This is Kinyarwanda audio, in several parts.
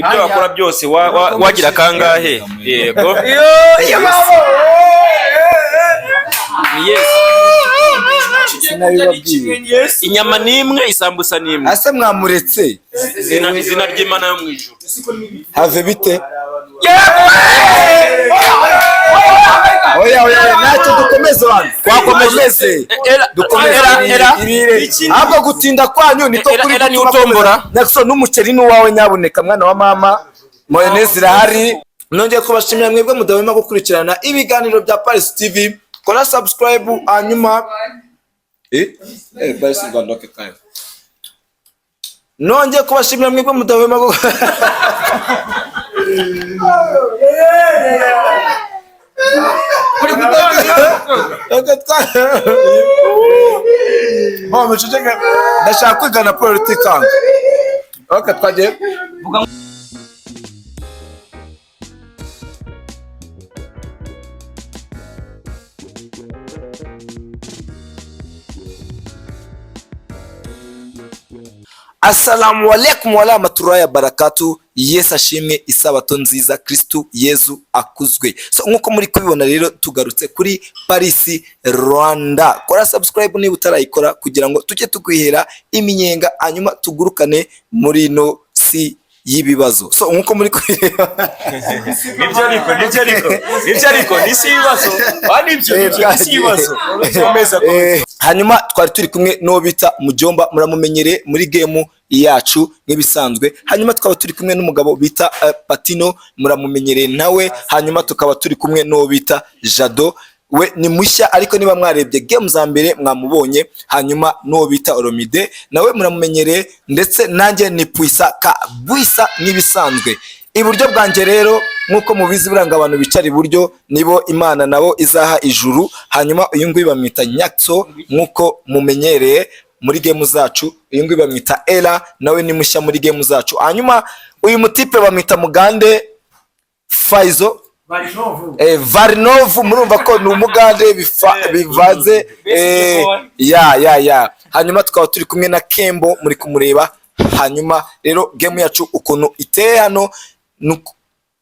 Ibyo wakora byose wagira kangahe? Yego. Ni yes. Sinabibabwiye. Inyama ni imwe, isambusa ni imwe. Ase mwamuretse. Izina ry'Imana yo mu ijuru. Have bite? Oya, oya, oya, ntacyo, dukomeze hano. Twakomeje. Era. Dukomeze. Era, era. Irire. Ahubwo gutinda kwanyu niko Era, kuri era, ni gutuma utombora. komeza. Nyakuso, n'umuceri ni uwawe, nyabuneka mwana wa mama, mayonnaise irahari. Nongeye kubashimira mwebwe mudahwema gukurikirana ibiganiro bya Paris TV. Kora subscribe, hanyuma Paris Rwanda, okay, kayo. Nongeye kubashimira mwebwe mudahwema Oh, muceceke, ndashaka kwigana politikanga. Okay, twagiye. Assalamu alaikum warahmatullahi wabarakatuh. Yesu ashimwe, isabato nziza, Kristu Yezu akuzwe. So nkuko muri kubibona rero, tugarutse kuri Paris Rwanda. Kora subscribe niba utarayikora kugira ngo tujye tukwihera iminyenga, hanyuma tugurukane muri ino si y'ibibazo. So nkuko muri kubireba, Nibyo ariko, nibyo ariko, nibyo ariko, ni si ibibazo. Ah, nibyo, nibyo, ni si ibibazo. Komeza, komeza. Hanyuma twari turi kumwe n'uwo bita Mujomba, muramumenyereye muri game yacu nk'ibisanzwe. Hanyuma tukaba turi kumwe n'umugabo bita Patino, muramumenyereye nawe. Hanyuma tukaba turi kumwe n'uwo bita Jado, we ni mushya ariko niba mwarebye game za mbere mwamubonye. Hanyuma n'uwo bita Oromide nawe muramumenyereye, ndetse nanjye ni Puisa Kabwisa nk'ibisanzwe. Iburyo bwanjye rero, nk'uko mubizi, buranga abantu bicara iburyo nibo Imana nabo izaha ijuru. Hanyuma uyu nguyu bamwita Nyakso, nk'uko mumenyereye muri game zacu. Uyu nguyu bamwita Era, nawe ni mushya muri game zacu. Hanyuma uyu mutipe bamwita Mugande Faizo, Varnov, murumva ko ni umugande bivanze, ya ya ya. Hanyuma tukaba turi kumwe na Kembo, muri kumureba. Hanyuma rero game yacu ukuntu iteye hano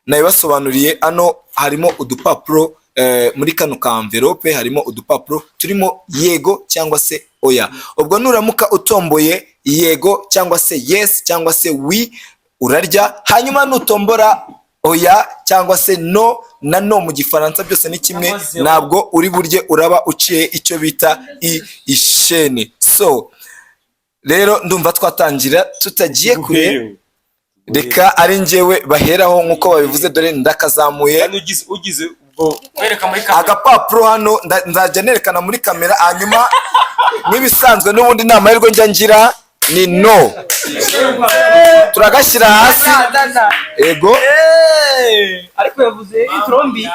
nabibasobanuriye. Hano harimo udupapuro, muri kano ka envelope harimo udupapuro turimo yego cyangwa se oya. Ubwo nuramuka utomboye yego cyangwa se yes cyangwa se oui, urarya. Hanyuma nutombora oya cyangwa se no, na no mu Gifaransa byose ni kimwe, ntabwo uri burye, uraba uciye icyo bita ishene. So rero ndumva twatangira tutagiye kure. Reka ari njyewe baheraho nk'uko babivuze, dore ndakazamuye. Kandi ugize ubwo Kwereka muri kamera. Agapapuro hano nzajya nerekana muri kamera. Hanyuma nk'ibisanzwe n'ubundi nta mahirwe njya ngira, ni no turagashyira hasi. Ego. Ariko yavuze itrombi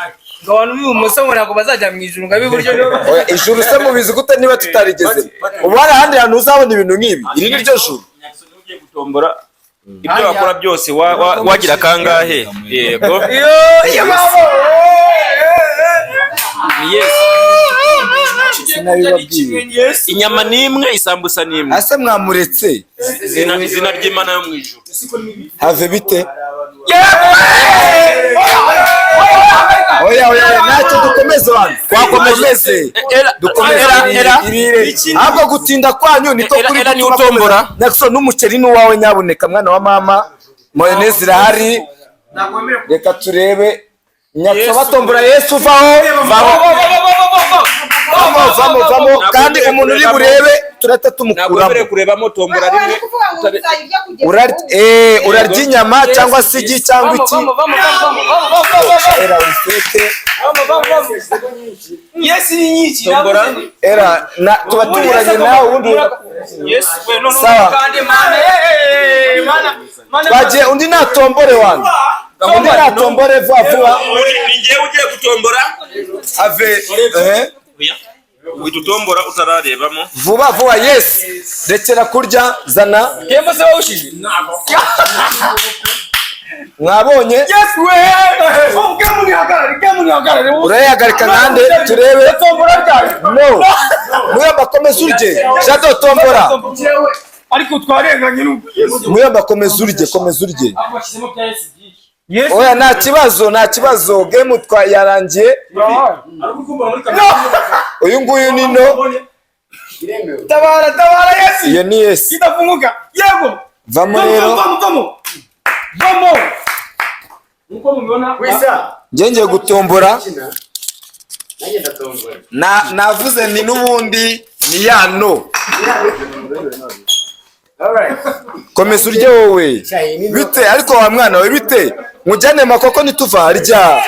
ngo abantu b'ibumoso ngo ntabwo bazajya mu ijuru, ngo ab'iburyo nibo. Oya, ijuru se mubizi gute niba tutarigeze? Ubu hari ahandi hantu uzabona ibintu nk'ibi? Iri ni ryo juru. Ugiye gutombora, ibyo wakora byose wagira kangahe? Yego. Ni yes. Sinabibabwiye. Inyama ni imwe, isambusa ni imwe. Ase mwamuretse. Izina ry'Imana yo mu ijuru. Have bite? Oya, oya, oya, ntacyo, dukomeze hano. Dukomeze. Era. Dukomeze. Era, era. Irire. Ahubwo gutinda kwanyu niko Era, kuri era, ni gutuma utombora. komeza. Nyakuso, n'umuceri ni uwawe, nyabuneka mwana wa mama, mayonnaise irahari. Reka turebe Nyakuso batombora. Yesu, vaho, vaho, vamo, vamo, vamo. Kandi umuntu uri burebe turahita Ntabwo tumukuramo. wemerewe kurebamo, tombora rimwe. Urarya inyama cyangwa se igi cyangwa iki. Era urifete. Yesu ni nyinshi. Tombora. Era na tuba tuburanye nawe ubundi. Yesu we, no, no. Sawa. Kandi mana, mana, mana. Twagiye, undi natombore wanyu, undi natombore vuba vuba. Ni njyewe ugiye gutombora. Ave. Oya. Uhita utombora utararebamo. Vuba vuba, yes, rekera kurya, zana. Kembo se wawushije. Mwabonye? Yesu we. Oh, kembo ni hagarare, kembo ni hagarare. Urayihagarika nande turebe? Tombora ryari? No, muyamba, komeza urye. Jado, tombora. Ariko twarenganye n'ubu. Muyomba, komeza urye, komeza urye. Bashyizemo bya yes byinshi. Yes. Oya, nta kibazo, nta kibazo, game twa yarangiye. Ari kukumbura muri kamera. Uyu nguyu ni no. Tabara, tabara, yes. Iyo ni yes. Kidafunguka. Yego. Vamo Vamo, rero. vamo, vamo. Vamo. Nkuko mubibona. Wisa. Njye ngiye gutombora. Nanjye ndatombora. Na navuze ni n'ubundi ni ya no. Alright. Komeza urye wowe. Cyayi ni no. Bite ariko wa mwana we, bite? Mujyane makoko nituva rya.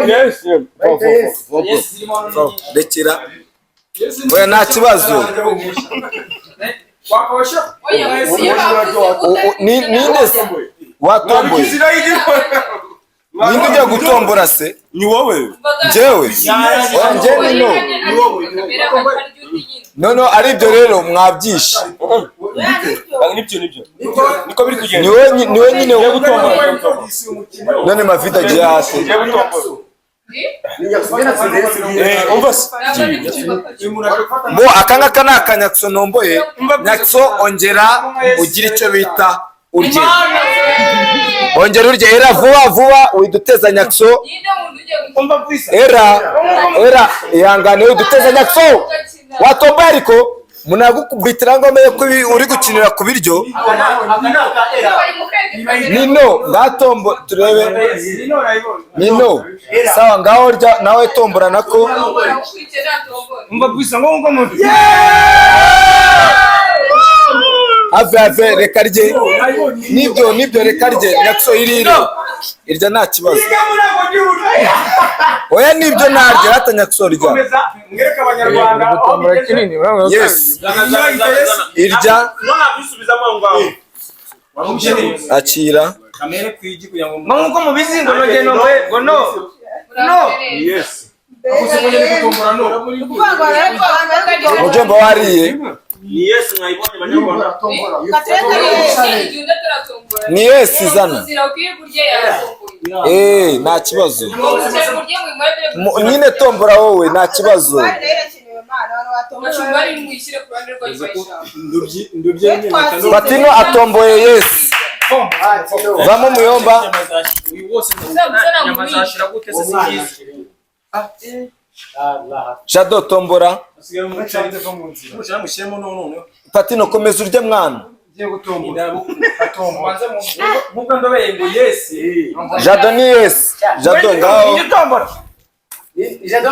Yes. Yes. Yes zirimo hano. Rekera. Oya, nta kibazo. Wakosha. Ninde se watomboye? Ninde ugiye gutombora se? Ni wowe. Njyewe? Oya, njye ni no. No, no, ari ibyo rero mwabyishe. Nibyo, nibyo. Niko biri kugenda. Niwe nyine. Ngiye gutombora. None Mavide agiye hasi. Ngiye gutombora. Eh, umva se. Bo aka ngaka ni akanyatso nomboye. Nyatso, ongera ugire icyo bita urye. Ongera urye, era vuba vuba, widuteza nyatso. Umva kwisa. Era era, ihangane, widuteza nyatso. Watomboye ariko munagukubitira ngo amenye ko uri gukinira ku biryo. Nino ngatombo turebe. Nino sawa, ngaho rya nawe, tombora nako. Umva kwisa ngo ngo muntu. Have, have, reka rye. Nibyo, nibyo, reka rye nyatso, irire, irya, nta kibazo. Oya, nibyo, naryo rata nyatso, rya. Komeza mwereke abanyarwanda aho bigeze. Yes, irya. Nabisubizamo aho ngaho. Akira. Kamere kwigi kugira ngo Ngo nkuko mubizi ngo nogeye no ngo no. No. Yes. Mujomba, wariye? Ni yes mwayibonye banyarwanda. Ni yes, zana. Eh, nta kibazo. Nyine tombora wowe, nta kibazo. Patino atomboye yes. Vamo muyomba. Uyu wose nyama zashira gute se singizi. Jado, tombora. Mushira mushyiremo none. Patino, komeza urye mwana. Nkuko ndobeye ngo yes. Jado ni yes. Jado, ngaho. Njye tombora. Jado.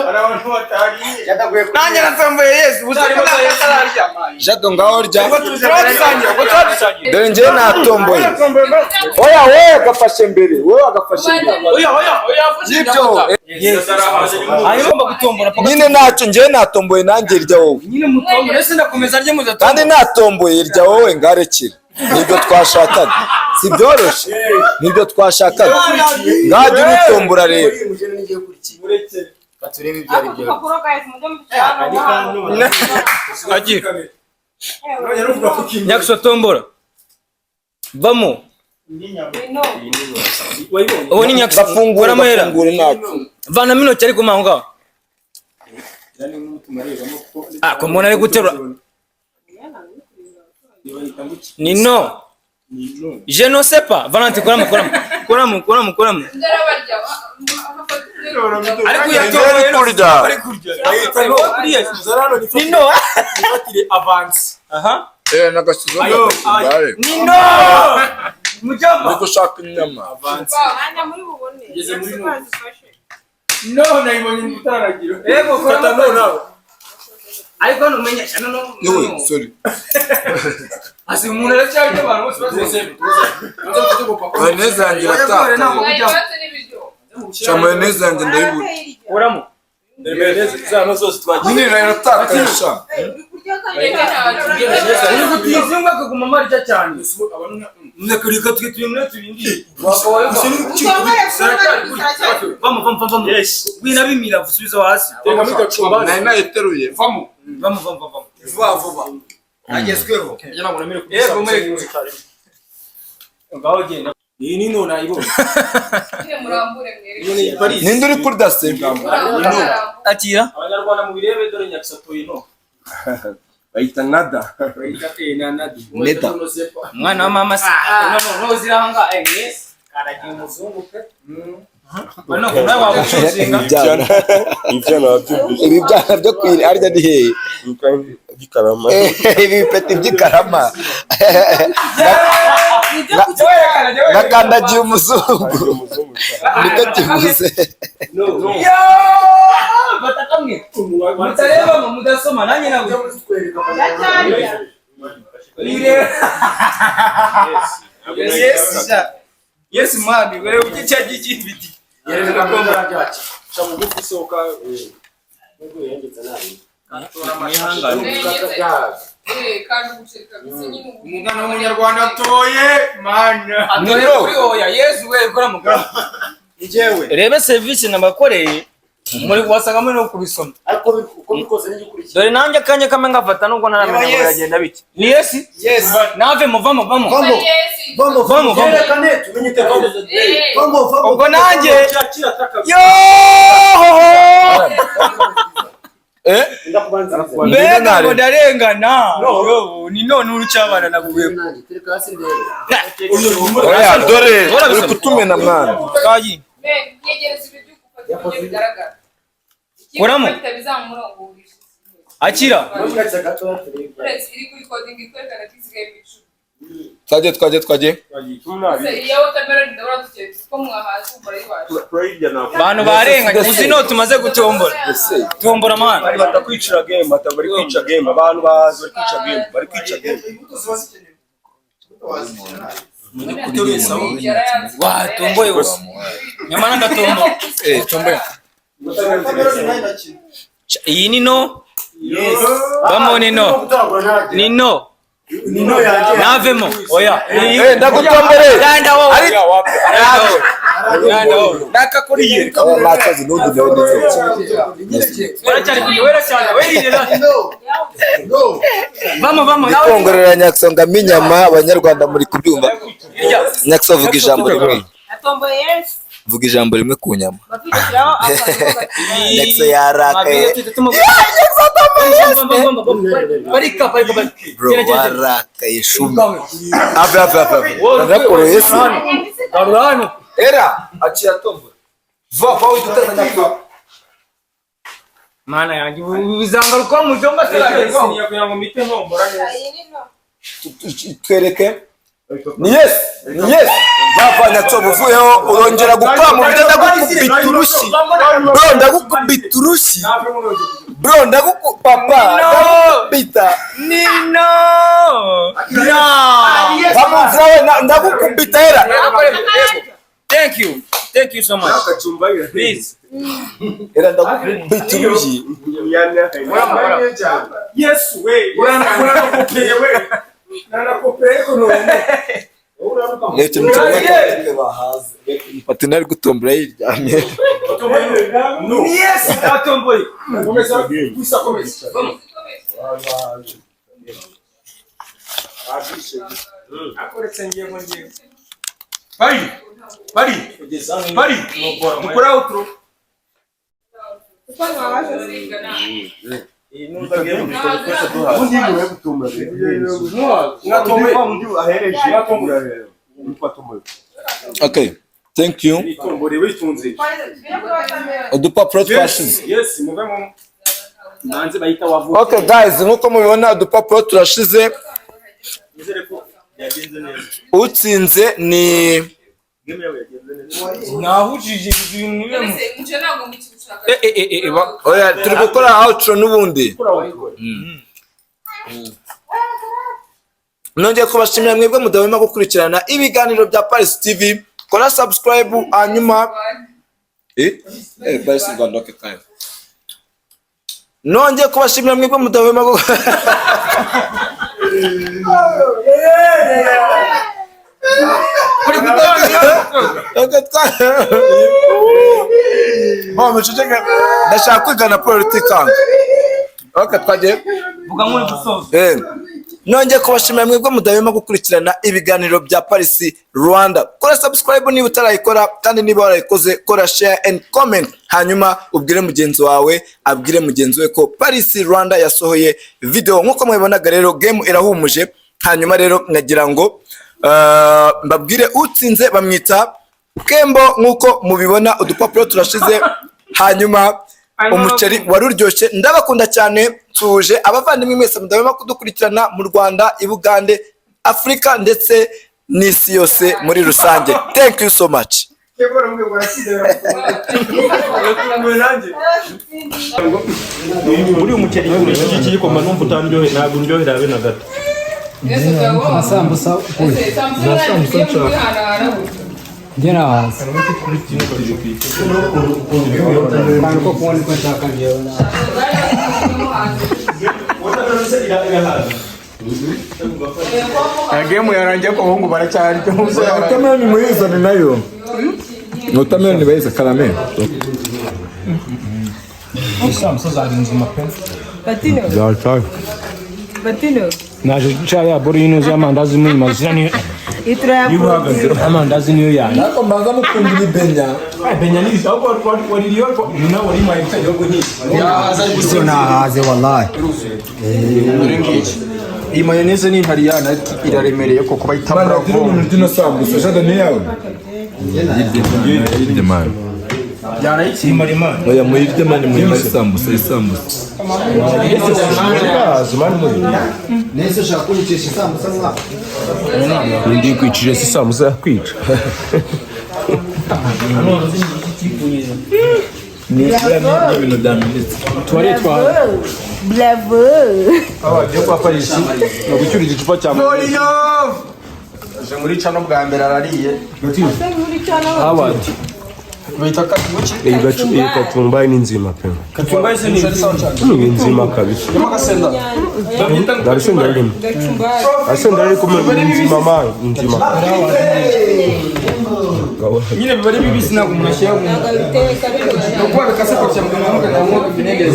Jado. Nanjye natomboye yes. Ubusa ko ntakararya. Jado, ngaho rya. Ubwo turadusangira, ubwo turadusangira. Dore njyewe natomboye. Oya, wowe agafashe mbere, wowe agafashe mbere. Oya, oya, oya. Nibyo. Yes. Hanyuma ugomba gutombora paka. Nyine ntacyo, njyewe natomboye nanjye, rya wowe. Nyine mutombora ese ndakomeza rye muzatombola. Kandi natomboye, rya wowe, ngarekera. Nibyo twashakaga, si byoroshye, nibyo twashakaga. Ngajya urutombora rero. Turebe ibyo ari byo. Agira. Nyakso, tombora. Vamo. Ubu ni nyakso. Gafungure. Uramahera. Gafungure ntacyo. Vanamo intoki ariko aho ngaho. Ah, ko mbona ari guterura. Ni no. Je ne sais pas. Valentine, kuramo, kuramo. Kuramo, kuramo, kuramo. Ariko Ninde uri kurya? Ni no. Avance. Aha. Eh, nagasize gacumbare. Ni no. Mujomba. Ndi gushaka inyama. Ngeze muri no. No nayibonye mutaragira. Yego, Fata kuramo. no nawe. Ariko hano umenyesha no no. Niwe, sorry. Asi umuntu aracyarya, abantu bose bazi. Mayoneze yanjye iratakaye. Sha, mayoneze yanjye ndayibura. Uramo. Zano zose twagiye. Nyine iratakaye sha. Uri gutizinga akaguma amarya cyane. Reka twe turi muri tubindi. Vamo, vamo, vamo. Yes. Wina bimira usubiza hasi. Teka muri gacumba. Nari nayiteruye. Vamo. Vamo, vamo, vamo. Vuba vuba. Agezweho. Yego, Yego, Ngaho genda. Iyi ni no nayibonye. Iyi ni Paris. Ninde uri kurya se? Akira. Abanyarwanda mubirebe, dore nyakisatoye no. Bayita nada. Neda. Umwana wa mama se no no no ziranga yes Karagiye umuzungu pe. Bano nawe wabucuzinga. Ibyana. Ibyo nabyumvise. Ibi byana byo kwira arya ni hehe? Gikarama. Ibi bipeti by'ikarama. Nakandagiye umuzungu. Niko kivuze. Yo! Bata kamwe. Mutareba mudasoma nanjye ntabwo. Yes. Yes mwami, wewe ukica gikibiti. Ca bugufi soka. Umugana w'umunyarwanda atoye mana. Atoye kuri oya Yesu we kora mugabo. Njyewe. Rebe service nabakoreye muri wasanga muri no kubisoma. Ariko uko bikoze n'igikurikiye. Dore nanjye akanya kamwe ngafata nubwo ntaramenya ngo biragenda bite. Ni Yesu? Yes. Nave muvamo vamo. Vamo. Vamo. Vamo vamo. Yerekane tumenye ite vamo. Vamo. Vamo. Ubwo nanjye yo Eh? mbega ngo ndarengana. Yo ni none urucabana naguye. Oya dore uri kutumena mwana. Kayi. Kuramo. Akira. Twagiye twagiye twagiye. Bantu barenganye uzi no tumaze gutombora. Tombora mwana. Bari batakwicira game, bari kwica game, abantu bazi bari kwica game, bari kwica game. Wa tomboye gusa. Nyamara ndatomboye. Tomboye. Iyi ni no. Vamo ni no. Ni no. Nino yanjye. Navemo. Oya. Eh ndagutombore. Yanda wowe. Ari Yanda wowe. Nakakuriye. Oya ntakibazo n'undi nawe ndetse. Wera cyane wera cyane werira. Vamo vamo nawe. Ndikongorera Nyakso ngamo inyama abanyarwanda muri kubyumva. Nyakso vuga ijambo rimwe. Atomboye yes. Vuga ijambo rimwe ku nyama. Bafitiraho akantu. Nyakso yarakaye. Parika parika parika. Bro warakaye shumi. Ave ave ave. Ndakoroye se. Garura hano. Era akira tombora. Va va wituteza Nyakso. Mana yanjye bizangaruka mu cyumba se. Kugira ngo mite ntombora neza. Twereke. Ni yes, ni yes. Vava Nyakso uvuyeho urongera gukora mu buryo ndagukubita urushyi. Bro ndagukubita urushyi. Bro ndaguku papa ndagukubita. Nino. No. Bamunzira we ndagukubita era. Thank you. Thank you so much. Please. Era ndagukubita urushyi. Yes we. Uranakopeye we. Uranakopeye ko none. Reba ikintu kimwe bahaze. Patino ari gutombora yiryamye. No. Yes, atomboye. Komeza gusa komeza. Akoretse ngiye ngo ngiye. Bari. Bari. Bari. Dukora outro. Okay. Thank you. Nitombore witunze. Udupapuro twashize. Yes, muvemo. Nanze bahita wavuka. Okay guys, nkuko mubibona udupapuro turashize. Nizere ko yagenze neza. Utsinze ni Game yawe yagenze neza. Nahujije ibintu bimwe. Oya turi gukora outro n'ubundi. Nongeye kubashimira mwebwe mudahwema gukurikirana ibiganiro bya Paris TV. Kora subscribe hanyuma Paris Rwanda okay time. Nongeye kubashimira mwebwe mudahwema Ndashaka kwigana politikanga. Okay twagiye. Vuga nk'uri gusoza. Nongeye kubashimira mwebwe mudahwema gukurikirana ibiganiro bya Paris Rwanda. Kora subscribe niba utarayikora, kandi niba warayikoze kora share and comment, hanyuma ubwire mugenzi wawe abwire mugenzi we ko Paris Rwanda yasohoye video. Nk'uko mubibonaga rero, game irahumuje. Hanyuma rero nagira ngo mbabwire utsinze, bamwita Kembo. Nk'uko mubibona, udupapuro turashize, hanyuma umuceri wari uryoshye. Ndabakunda cyane, tuje abavandimwe mwese mudahwema kudukurikirana mu Rwanda, i Bugande, Afurika ndetse n'isi yose muri rusange. Thank you so much. Muri umuceri iki gikoma numva utaryohe, ntabwo uryohera habe na gato. Amasambusa ukuye njye nahaze akantu ko kubona uko nshaka njyewe. Game yarangiye ko abahungu baracyarya. Watermelon muyizane nayo, watermelon bayiza karame. Isambusa zari nzima pe. Patino, Patino. Naje guca ya boro y'inoze y'amandazi muri mazina niyo. Iturayakuye. Amandazi niyo yanjye. Ariko mbanza mukunda ibibenya. Benya ni ahubwo waririyo ni nawe wari maye mfite gihugu nk'iki. Nahaze wallahi. Iyi mayoneze ni intariyana iraremereye koko bayita bravo. Umuntu sambusa jada ni yawe. Yanayitsimara imana. Oya, muyirye mani, muyirye isambusa, isambusa. Nese ushaka kunyicisha isambusa mwaka? Ndi kwicira si isambusa yakwica. Ni ibintu byamenetse. Tuwari twa Bravo. abagiye kwa Paris no gucyura igicupa cya Aje muri cano bwa mbere arariye. Howard. Bita kakibuki. Iyi katumbaye ni nzima pe. Katumbaye se ni Ni nzima kabisa. Agasenda. Narusenda rimwe. Arasenda ariko ni nzima man, ni nzima. Nyine biba ari bibisi, ntabwo umuntu ashyira mu nuko babikase bakabishyira mu kanwa bakajyamo vinegere.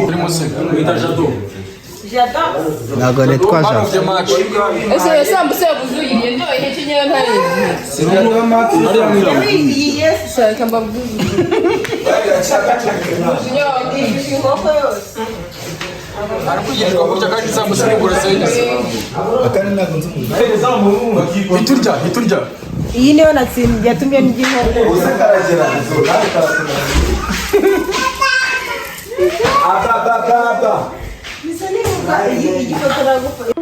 Urimo se. Bita jado. Ntabwo nitwa Jado. Ese iyo sambusa yaguze uyiriye ndyoheye iki nyewe ntarizi? Shaka mbabwize. Inkoko yose. Ari kwigishwa gutya kandi isambusa ni burasengezi. Iturya, iturya. Iyi niyo natsindiye yatumye ndya inkoko. Aba ba ba ba. Bisa nibuka iyi igifoto nagufashe.